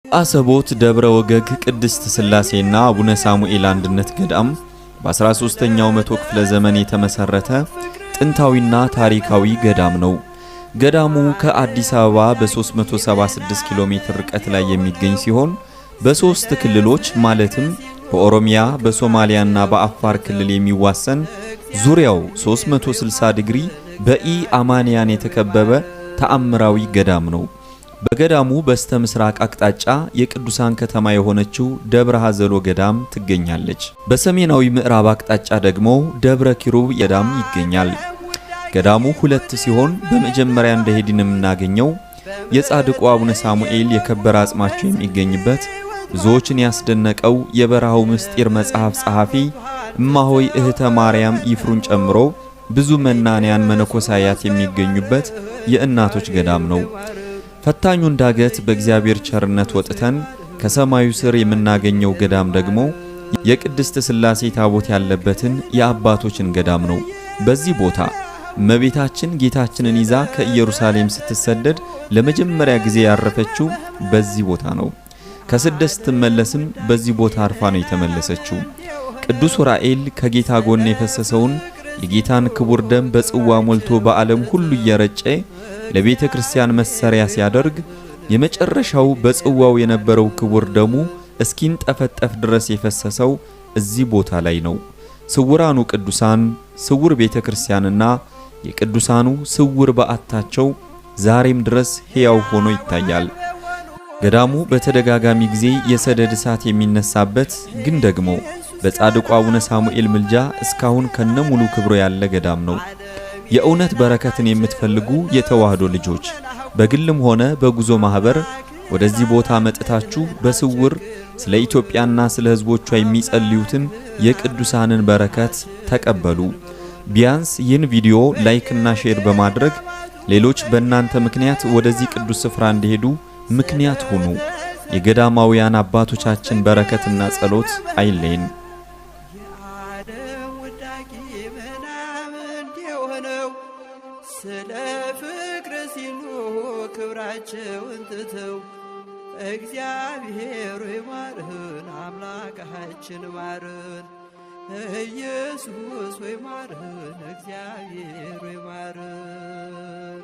አሰቦት ደብረ ወገግ ቅድስት ሥላሴና አቡነ ሳሙኤል አንድነት ገዳም በ13ኛው መቶ ክፍለ ዘመን የተመሰረተ ጥንታዊና ታሪካዊ ገዳም ነው። ገዳሙ ከአዲስ አበባ በ376 ኪሎ ሜትር ርቀት ላይ የሚገኝ ሲሆን በሶስት ክልሎች ማለትም በኦሮሚያ፣ በሶማሊያና በአፋር ክልል የሚዋሰን፣ ዙሪያው 360 ዲግሪ በኢአማንያን የተከበበ ተአምራዊ ገዳም ነው። በገዳሙ በስተ ምስራቅ አቅጣጫ የቅዱሳን ከተማ የሆነችው ደብረ ሐዘሎ ገዳም ትገኛለች። በሰሜናዊ ምዕራብ አቅጣጫ ደግሞ ደብረ ኪሩብ ገዳም ይገኛል። ገዳሙ ሁለት ሲሆን በመጀመሪያ እንደሄድን የምናገኘው የጻድቁ አቡነ ሳሙኤል የከበረ አጽማቸው የሚገኝበት፣ ብዙዎችን ያስደነቀው የበረሃው ምስጢር መጽሐፍ ጸሐፊ እማሆይ እህተ ማርያም ይፍሩን ጨምሮ ብዙ መናንያን መነኮሳያት የሚገኙበት የእናቶች ገዳም ነው። ፈታኙን ዳገት በእግዚአብሔር ቸርነት ወጥተን ከሰማዩ ስር የምናገኘው ገዳም ደግሞ የቅድስት ሥላሴ ታቦት ያለበትን የአባቶችን ገዳም ነው። በዚህ ቦታ እመቤታችን ጌታችንን ይዛ ከኢየሩሳሌም ስትሰደድ ለመጀመሪያ ጊዜ ያረፈችው በዚህ ቦታ ነው። ከስደት ስትመለስም በዚህ ቦታ አርፋ ነው የተመለሰችው። ቅዱስ ዑራኤል ከጌታ ጎን የፈሰሰውን የጌታን ክቡር ደም በጽዋ ሞልቶ በዓለም ሁሉ እየረጨ ለቤተ ክርስቲያን መሰሪያ ሲያደርግ የመጨረሻው በጽዋው የነበረው ክቡር ደሙ እስኪንጠፈጠፍ ድረስ የፈሰሰው እዚህ ቦታ ላይ ነው። ስውራኑ ቅዱሳን ስውር ቤተ ክርስቲያንና የቅዱሳኑ ስውር በዓታቸው ዛሬም ድረስ ሕያው ሆኖ ይታያል። ገዳሙ በተደጋጋሚ ጊዜ የሰደድ እሳት የሚነሳበት ግን ደግሞ በጻድቁ አቡነ ሳሙኤል ምልጃ እስካሁን ከነሙሉ ክብሮ ያለ ገዳም ነው። የእውነት በረከትን የምትፈልጉ የተዋህዶ ልጆች በግልም ሆነ በጉዞ ማህበር ወደዚህ ቦታ መጥታችሁ በስውር ስለ ኢትዮጵያና ስለ ሕዝቦቿ የሚጸልዩትን የቅዱሳንን በረከት ተቀበሉ። ቢያንስ ይህን ቪዲዮ like ና share በማድረግ ሌሎች በእናንተ ምክንያት ወደዚህ ቅዱስ ስፍራ እንዲሄዱ ምክንያት ሁኑ። የገዳማውያን አባቶቻችን በረከትና ጸሎት አይለይን። የዓለም ውዳቂ ምናምንት የሆነው ስለ ፍቅር ሲሉ ክብራቸውን ትተው፣ እግዚአብሔር ሆይ ማርህን፣ አምላካችን ማርን፣ ኢየሱስ ሆይ ማርህን፣ እግዚአብሔር ሆይ ማርን።